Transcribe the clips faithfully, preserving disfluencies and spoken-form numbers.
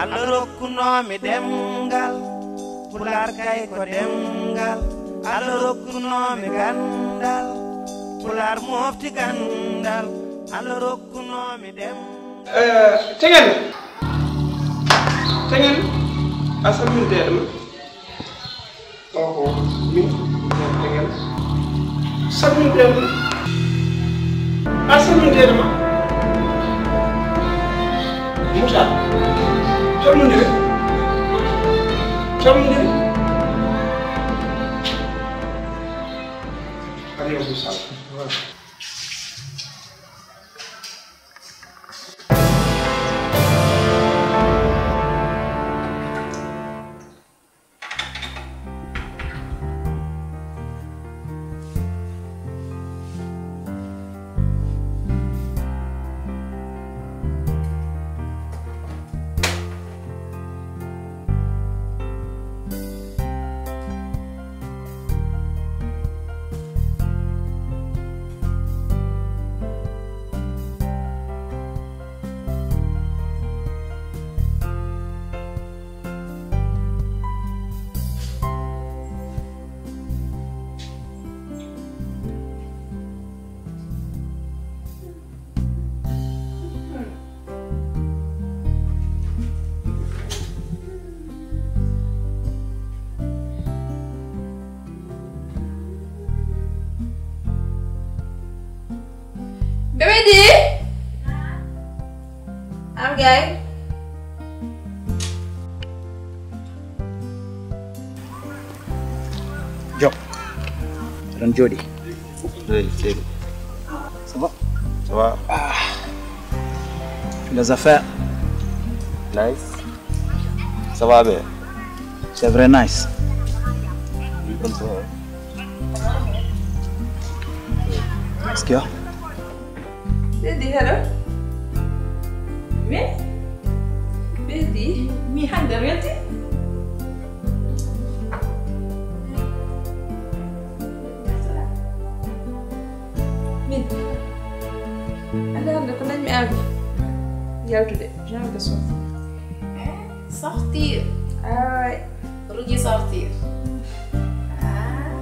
Allah rokkunoomi ɗemngal, Pulaar kay ko ɗemngal. Allah rokkunoomi ganndal, Pulaar mofti ganndal. Allah rokkunoomi ɗemngal. Eh, Tengen. Tengen. A salminde ma. Oho, min, min, min, salminde ma. A salminde ma. Moussa, salminde. Salminde. Aleykum salam. Bébé di. Am gay. Job. Aɗon jooɗi. Hey, Seydou. Ça va? Ça va? Ah. Les affaires. Nice. Ça va bien? C'est vrai nice. Est-ce que Bébé di, hello. Mi? Bébé di, mi hannde welti. Min. Hannde, hannde ko dañmi envie yaltude, j'ai envie de sortir. Eh, sortir? Ah ouais. Rougui sortir. Ah.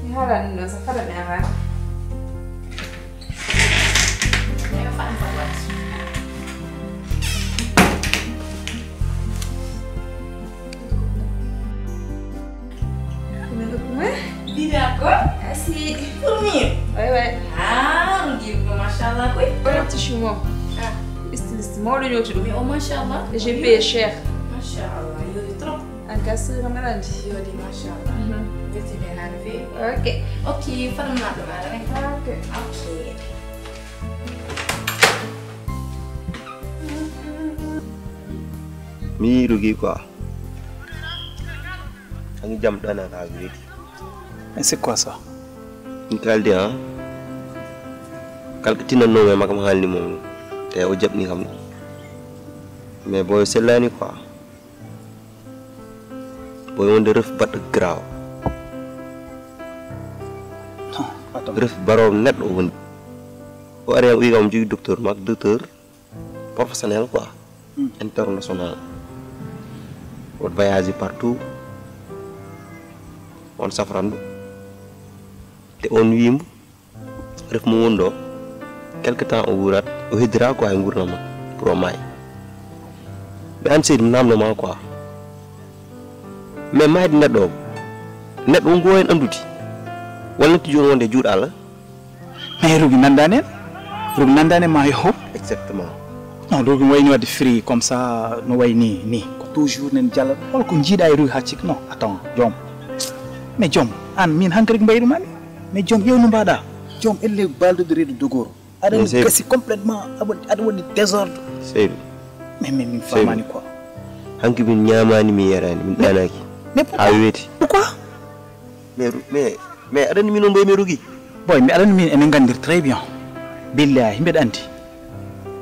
Mi haalani ɗum ɗo, so fada mi arani. Ayo, fada mi arani. Dida ko? Asi. Pour mieux. Ouais, ouais. Ah, Rougui ko, machallah koy. Wala tissu mo. Ah. Styliste mawɗo ñooti ɗum. Mais oh, machallah. Et j'ai payé cher. Machallah, yooɗi trop. An ka sura mbaɗa anndi. Yooɗi, machallah. Mhm. Weltini hannde feewi. Ok. Ok, fadam naɗo maɗa rek. Ok. Ok. Mi Rougui quoi. Hanki jam ɗana ka weeti. Mais c'est quoi ça? Mi kaldi, ha? Kala ko tinanno e makam haalni mom. Te o jaɓni kam. Mais boy sellani quoi. Boy wonde ref baɗɗo garaawo. Non, attends. Ref baroowo neɗɗo o woni. O ari o wi kam jogii docteur mak, docteur professionnel quoi. Hmm. International. O voyage partout. On safran ɗum. Te on wi mbo ref mo woni ɗo, quelque temps o wuurat, o heddira quoi e nguurndam makko pour o maaya. Mais aan Seydi, mi naamno ma quoi. Mais maayde neɗɗo o, neɗɗo o ngo en anndude? Walla natti jooni wonde e juuɗe Allah? Mais Rougui nanndaani en. Rougui nanndaani en ma yo hop. Exactement. Non, Rougui mi wayni wadde free comme ça, no wayi ni, ni. Ko toujours nen jala. Hol ko jiiɗa e Rougui haa cik? Non, attends, joom. Mais joom, aan min hankadi ko mbayru ma ni. Mais joom, ƴeew no mbaɗa. Joom, elle est balde de reedu dogoro. Aɗa Mais Seydou. Gasi complètement, aɗa woni, aɗa woni désordre. Seydou. Mais, mais, min Seydou. Famani quoi. Hanki min ñaamaani, mi yaraani, min ɗaanaaki. Mais pourquoi? A weeti. Pourquoi? Mais, mais, mais aɗa anndi min on mboy mi Rougui? Boy, mi aɗa anndi min emin nganndir très bien. Billahi, mbeɗa anndi.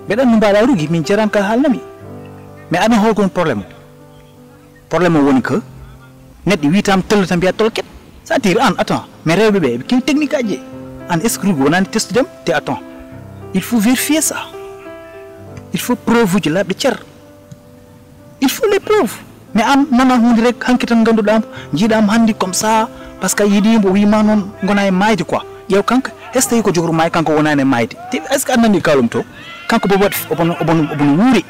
Mbeɗa anndi no mbaɗa Rougui, min jarani ka haalnami. Mais aɗa anndi hol ko woni problème o? Problème o woni que neɗɗo wiyata mi tollo tan mbiya tollo ket. C'est-à-dire, an, attends, mais rewɓe ɓe, ɓe kewi technique aji. An, est-ce que Rougui wonani testudem? Te attends, il faut vérifier ça. Il faut preuve uji laaɓɗi cer. Il faut les preuves. Mais an nana hunde rek hanki tan ngannduɗaam, njiiɗaam hanndi comme ça, parce que yiɗiimo, o wiima noon ngona e maayde quoi. Ƴeew kanko, est-ce que tawi ko jogormaay kanko wonaani e maayde? Te est-ce que a nanii kaalum to? Kanko bobo waɗi, omo, omo, omo wuuri,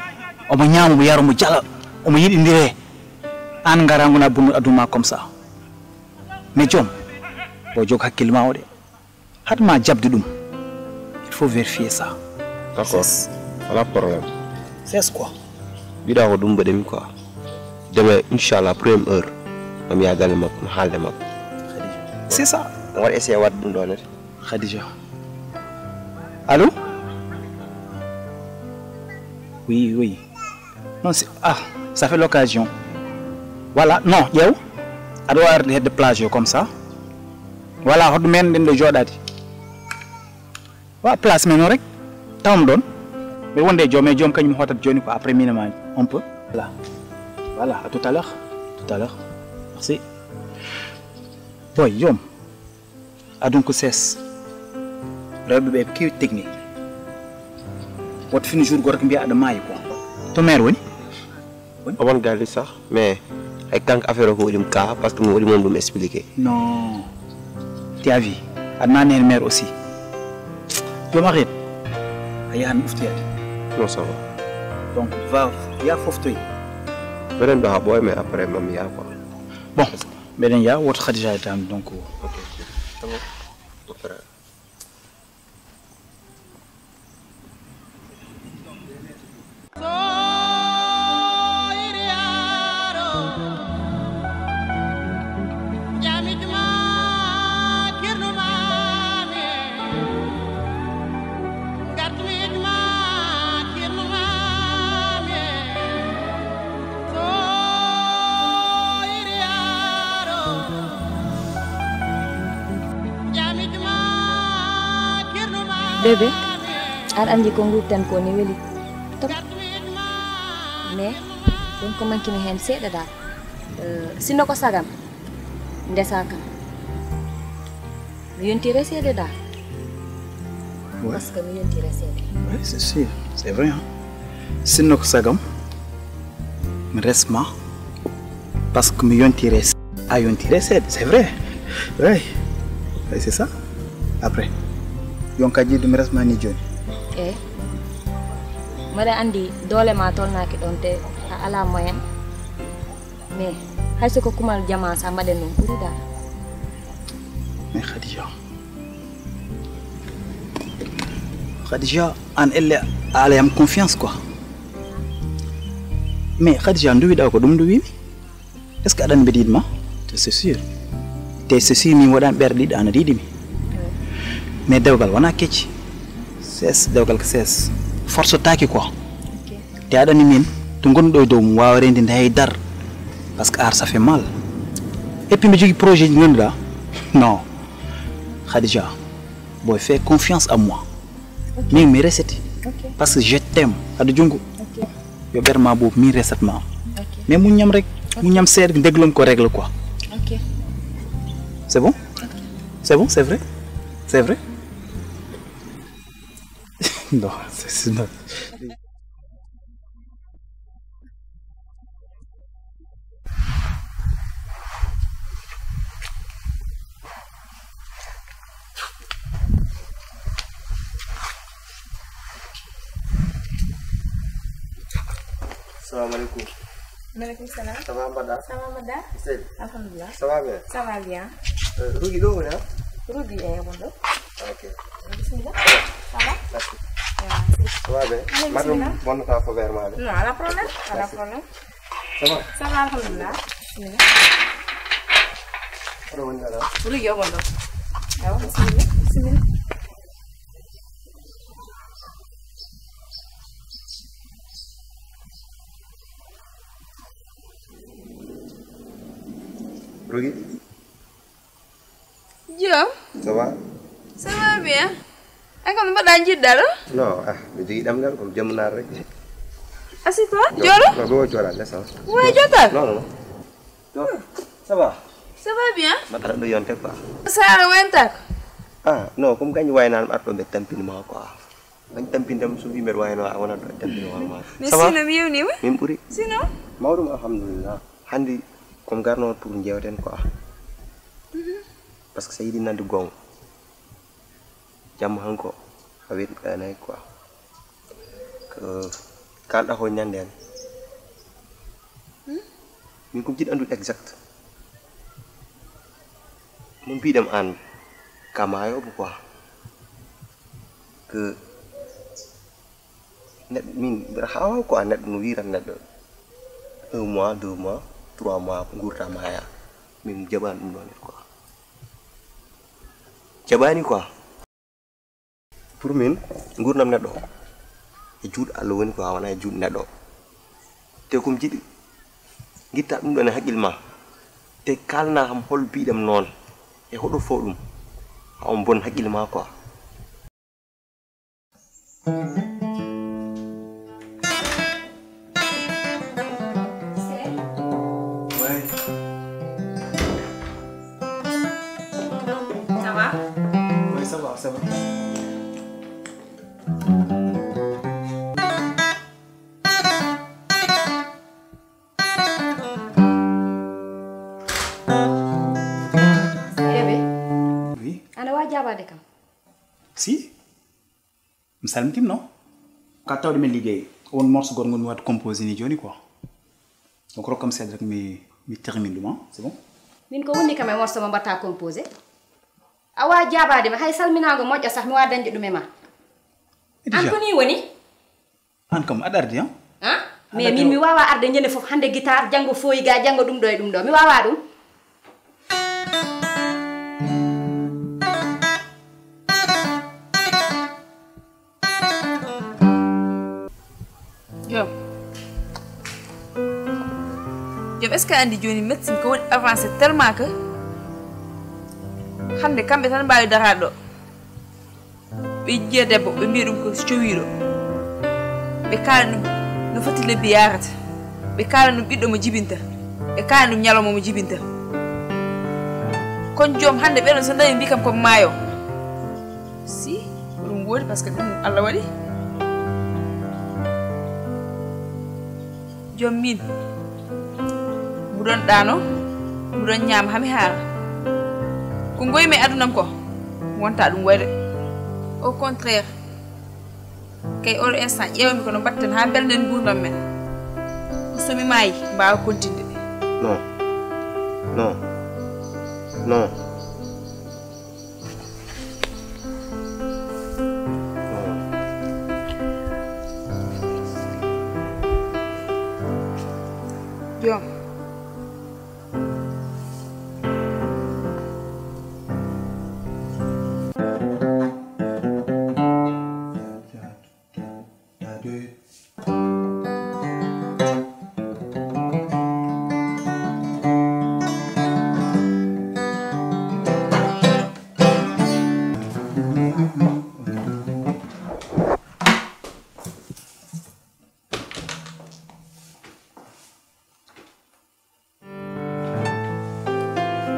omo ñaama, omo yara, omo jala, omo yiɗindire. Aan ngara ngona bonnu aduna ma comme ça. Mais joom, o jog hakkille ma o de. Haɗ ma jaɓde ɗum, il faut vérifier ça. D'accord. Cesse. Alaa problème. Cesse quoi? Mbiɗa ko ɗum mbaɗemi quoi. Demain, inchallah, première heure, mami yaha galle makko, mi haalde makko. C'est ça. On va essayer waɗde ɗum ɗo nete. Khadija. Allô? Oui, oui. Non, c'est, ah, ça fait l'occasion. Voilà, non, ƴeew. Aɗa waawi arde hedde place o comme ça. Voilà, hoɗde men ɗen ɗo jooɗaade. Wa place men o rek. Tawam ɗon. Ɓe wonde e joom, e joom kañum hootata jooni ko après minema on peut. Voilà. Voilà, à tout à l'heure. Tout à l'heure. Merci. Boy, joom. Adun ko ses. Rewɓe ɓe keewi technique. Woto fini jour goto ko mbiya aɗa maayi quoi. To maire woni? Oman gaali sax, mais ay kanko affaire o ko waɗi mo ka, parce que mi waɗi mo ɗum expliqué. Non. Tu as vu? Aɗa nani hen maire aussi. Joom arrête. A yahan uftoyade. Non, ça va. Donc, va, ya foftoy. Mbeɗen ɗo ha ɓooy, mais après, mami ya quoi. Bon, mbeɗen ya, woto Khadija e tan, donc. Ok. C'est bon. Après. Bébé, aɗa anndi ko nguurten ko ni weli trop. Mais ɗum ko mankimi heen seeɗa daal. Euh, sinno ko sagam, ndesa kam. Mi yonti reseede daal. Ouais. Parce que mi yonti reseede. Oui, c'est sûr, c'est vrai, hein. Sinno ko sagam, mi resma, parce que mi yonti res-, a yonti reseede, c'est vrai. Oui. Oui, c'est ça. Après, yonka jiidu mi resma ni jooni. Eh. Mbaɗa anndi doole ma tolnaaki ɗoon te a alaa moyen. Mais hay so ko kumal jama sa mbaɗen ɗum ɓuri daal. Mais Khadija. Khadija, an elle a ala yam confiance quoi. Mais Khadija, nduwiɗa ko ɗum nduwimi. Est-ce que aɗa anndi mbeɗa yiɗi ma? Te c'est sûr. Te c'est sûr min waɗan ɓerɗe ɗiɗi ana yiɗi mi. Mais dewgal wona kecci. C'est dewgal ko c'est. Force taki quoi. Ok. Te aɗa anndi min, to ngonɗo e dow mum waawa renndinde hay dar. Parce que ar ça fait mal. Et puis mbeɗa jogii projet ji ngannduɗaa. Non. Khadija, boy, fais confiance à moi. Ok. Min mi resete. Ok. Parce que je t'aime. Aɗa junngo. Ok. Yo ɓer ma boobu min resat ma. Ok. Mais muññam rek. Ok. Muññam seeɗa, ndeglom ko règle quoi. Ok. C'est bon? Ok. C'est bon, c'est vrai? C'est vrai? Non, c'est, c'est not. Salam alaikum. Maaleykum salam. Ça va, mbaɗɗa? Ça va, mbaɗɗa? Seydi. Alhamdulillah. Ça va bien? Ça va bien. Euh, Rougui ɗo woni, ha? Rougui, eh, won ɗo. Ok. Bismillah. Ça va? Merci. Merci. Ça va bien? Allez, bismillah. Bonne temps pour faire mal. Non, pas de problème. Pas de problème. Ça va? Ça va, alhamdulillah. Bismillah. Aɗa woni ɗo? Rougui o won ɗo. Awa, bismillah. Bismillah. Rougui? Joom. Ça va? Ça va bien. An kam no mbaɗɗa njiɗɗa ɗo? Non, ah, mi jogii ɗemngal, ko mi jemmunaar rek. Assis toi, jooɗo? Non, mi wo jooɗa, laisse, hein. Wo jooɗa? Non, non, non. Jooɗo. Ça va? Ça va bien. Mbaɗɗa ɗo yonte quoi. Saara waynotaako? Ah, non, comme kañ waynaano arɗo ɓe tampini ma quoi. Kañ tampini tan so mbi mbeɗa wayno a wonat ɗo tampini hoore ma. Mais ça va? Sinon mi yewnima. Min ɓuri. Sinon? Mawɗum, alhamdulillah. Hannde comme garno pour jewten quoi. Parce que sa yiɗi nande gonga. Jamma hanko a weɗi ɓanay quoi. Ko kalɗa ko ñande hen. Min ko jiɗi andude exact. Mo mbiɗam an ka mayoɓe quoi. Que neɗɗo min mbiɗa hawa quoi, neɗɗo no wiran neɗɗo un mois, deux mois, trois mois gurta maya. Min jaɓani ɗum ɗon quoi. Jaɓani quoi. Pour min gurdam neɗɗo e juuɗe Allah woni quoi, wona e juuɗe neɗɗo. Te kom jiɗi gitta ɗum ɗon e haqqil ma. Te kalna kam hol mbiɗam noon e hoɗo fo ɗum. Ha on bon haqqil ma quoi. Ça va? Oui, ça va, ça va. Bébé. Oui. Ana wa jabaade kam? Si. Mi salmitima no. Ka tawde men liggéey. Won morceau goto ngol mi waɗi composé ni joni quoi. Donc rokkam seeɗa rek mi mi termine ɗum, c'est bon? Min ko woni kam e morceau mo mbatta composé. A wa jabaade mi hay salminaango moƴƴo sax mi wa dañde ɗum e ma. An ko ni woni? An kam aɗa ardi han? Mais min mi wawa arde ñande fof hande guitare janngo fooyi ga janngo ɗum ɗo e ɗum ɗo mi wawa ɗum. Joom joom est ce que andi joni médecine ko woni avancé tellement que hande kamɓe tan mbawi daraɗo. Ɓe jiya debbo ɓe mbiya ɗum ko cowiɗo. Ɓe kaala ɗum no foti lebbi yarata. Ɓe kaala ɗum ɓiɗɗo mo jibinta. Ɓe kaala ɗum ñalawma mo jibinta. Kon joom hande ɓeɗon so ndawi mbi kam ko maayo. Si ko ɗum woodi parce que ɗum Allah waɗi. Joom min mbuɗon ɗano mbuɗon ñaama hami haara. Ko ngoymi e adunam ko wonta ɗum wayde. Au contraire kay oɗo instant ƴeewmi kono mbatten ha mbelnen ngurdam men. Somi maayi mbawa kontinde. Non. Non. Non. Joom.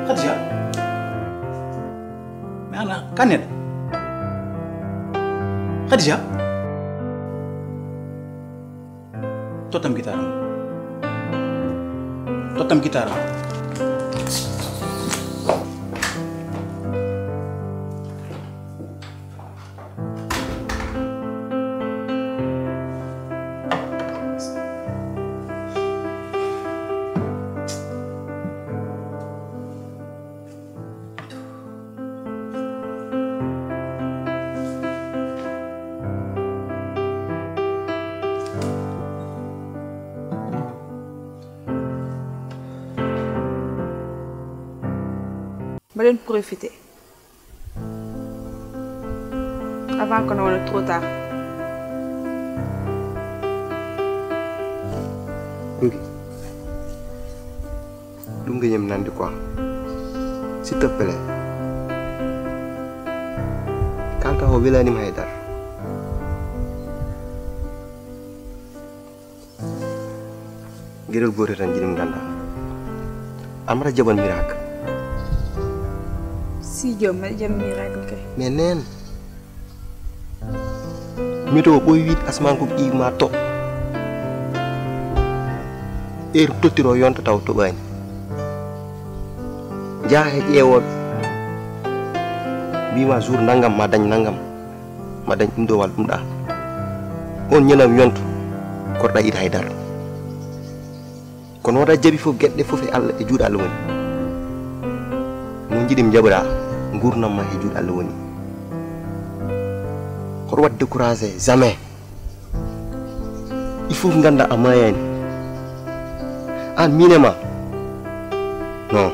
Khadija. Mais ana kanel. Khadija. Tottam guitare. Tottam guitare. Mbaɗen profité avant que no wona trop tard. Ɗum gañam nande quoi. S'il te plaît. Kanta o welanima haydara. Geɗel gootel tan jiɗi mi ganda. Amata jaɓan miracle. Si joom mbaɗa jaɓan miracle kay. Mais neen. Météo ɓooy wiide asmaan ko ƴiiwi ma to. Heure tottiro yonta taw toɓaani. Njaha he ƴeewooɓe. Mbima jour nanngam ma dañ nanngam. Ma dañ ɗum ɗo walla ɗum ɗa. On ñanam yonta. Korɗa yiɗa hay dara. Kono wota jaɓi fof geɗe ɗe fof e Allah e juuɗe Allah woni. Mo jiɗim jaɓira ngurnam ma e juuɗe Allah woni. Hoto waɗ découragé jamais. Il faut ngannda a maayani. An miine ma. Non.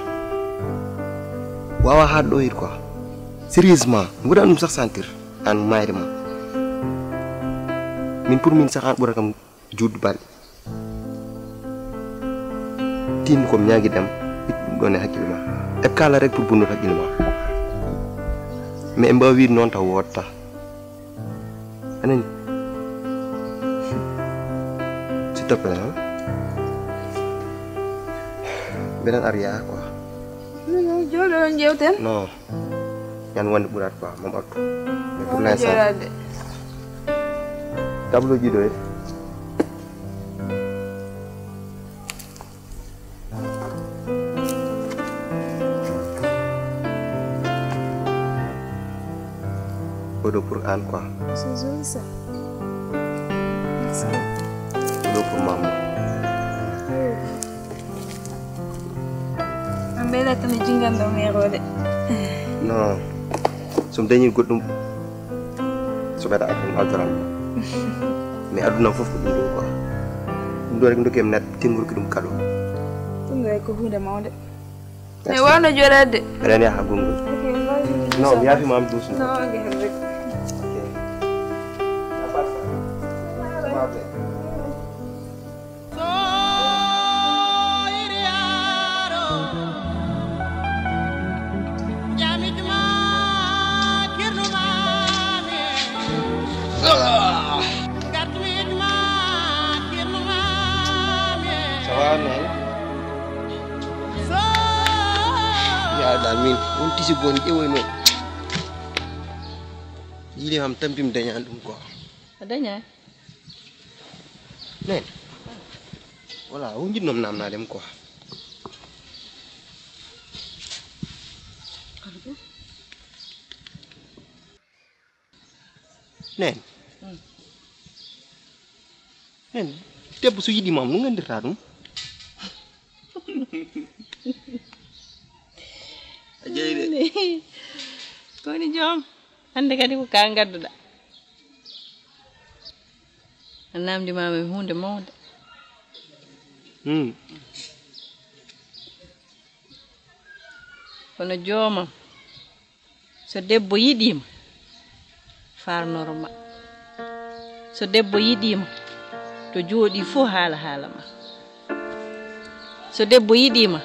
Wawa haɗ ɗo hit quoi. Sérieusement, mi waɗa ɗum sax sentir. An mayre ma. Min pour min sax an ɓura kam juutde balɗe. Tin ko mi ñaagi dem, itti ɗum ɗon e hakkille ma. E kala rek pour bonnude hakkille ma. Mais en mbaawi wiide noon taw wooɗata. Anani? S'il te plaît, hein? Mbeɗen ar yaha quoi. Non, non, jooɗo ɗon jewten. Non. Ñande wonde ɓurat quoi, moom artu. Mais pour l'instant. Jooɗaade. Tableau ji ɗo e. Oɗo pour an quoi. C'est joli ça. Merci. Oɗo pour maman. An mbela tan e jingan ɗo meroɗe. Non. So mi dañi goɗɗum, so mbeɗa aduna aldoran. Mais aduna fof ko ɗum ɗo quoi. Ɗum ɗo rek dokke mi nat tingurki ɗum kado. Ɗum ɗo ko hunde mawnde. Merci. E wano jooɗaade. Mbeɗen yaha gonngol. Ok, vas-y. Non, mi yaafi ma am douce. Non, ok, ok. Ok. À part ça. Ça va bien. Ça va, non? Yaada min, on tisi gon ƴewoyno. Yiɗi ham tampim dañan ɗum quoi. A daña? Neen. Voilà, o jiɗnoo mi naamnaade mo quoi. Neen. Mm. Neen, debbo so yiɗii ma, no nganndirtaa ɗum? A jeyi de. Ko woni joom? Hannde kadi ko ka ngadduɗaa. A naamndimaama e huunde mawnde. Hmm. Kono joomam, so debbo yiɗiima, faarnoro ma. So debbo yiɗiima, to jooɗii fof haala haala ma. So debbo yiɗiima,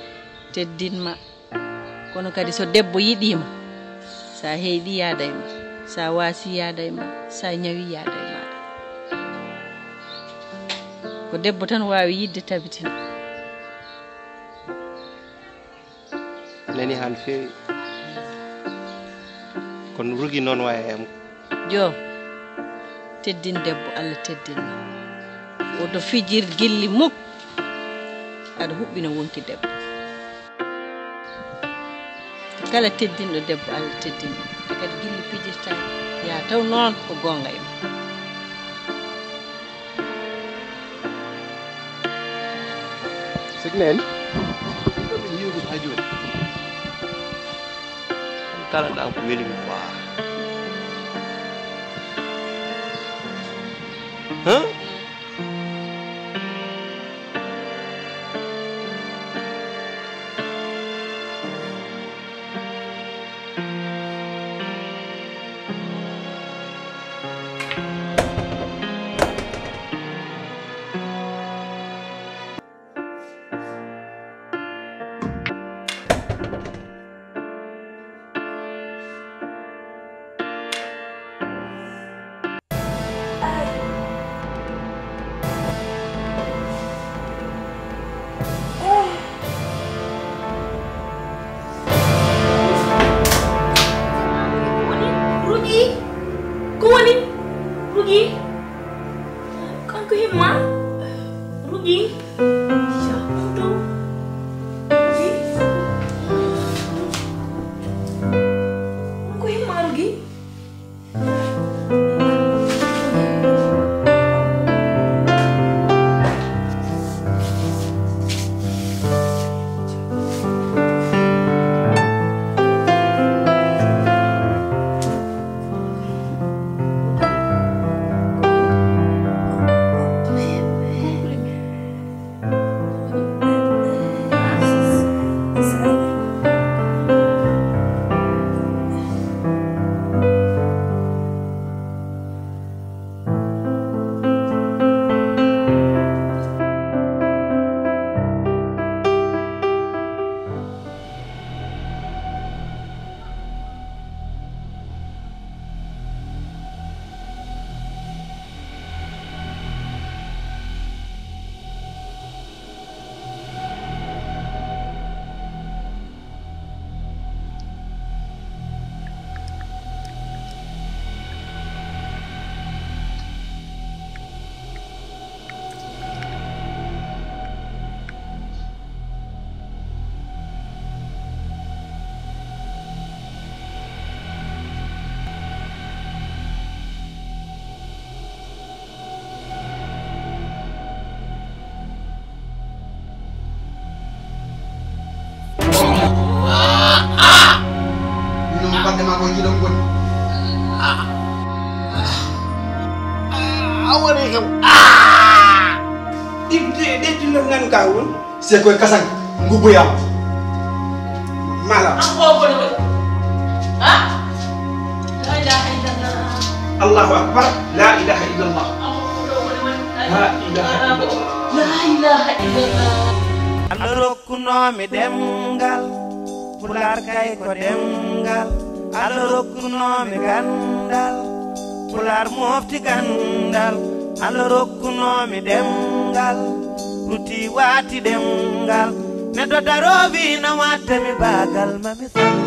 teddin ma. Kono kadi so debbo yiɗiima, sa heyɗi yaada e ma, sa waasi yaada e ma, sa ñawi yaada e ma. Ko debbo tan waawi yiɗde tabitina. Nani han feewi. Kono rugi noon waye em. Joom, teddin debbo, Allah teddin ma. Woto fijir gilli muk, aɗa huɓɓina wonki debbo. Kala teddinɗo debbo, Allah teddin mo. Te kadi gilli pijirtaaki, yaa taw noon ko goonga e ma. Sik neen, ɗum ɗo min yiwgu haa jooni. Kala ɗa ko weli mi quoi. Huh? Rugi? Ko woni? Rugi? Kanko himma? Rugi? Ko jiɗon woni. A woni kam. Ɗiɗɗe ɗe ɗiɗɗe nan ka won. C'est quoi kasan? Ngubu yam. Mala. An ko woni woni. Ha? La ilaha illallah. Allahu akbar. La ilaha illallah. La ilaha illallah. La ilaha illallah. Allah rokkunoomi ɗemngal. Pulaar kay ko ɗemngal. Allah rokkunoomi ganndal. Pulaar mofti ganndal. Allah rokkunoomi ɗemngal. Ruti waati ɗemngal. Neɗɗo daroowi na watta mi baagal ma mi sal.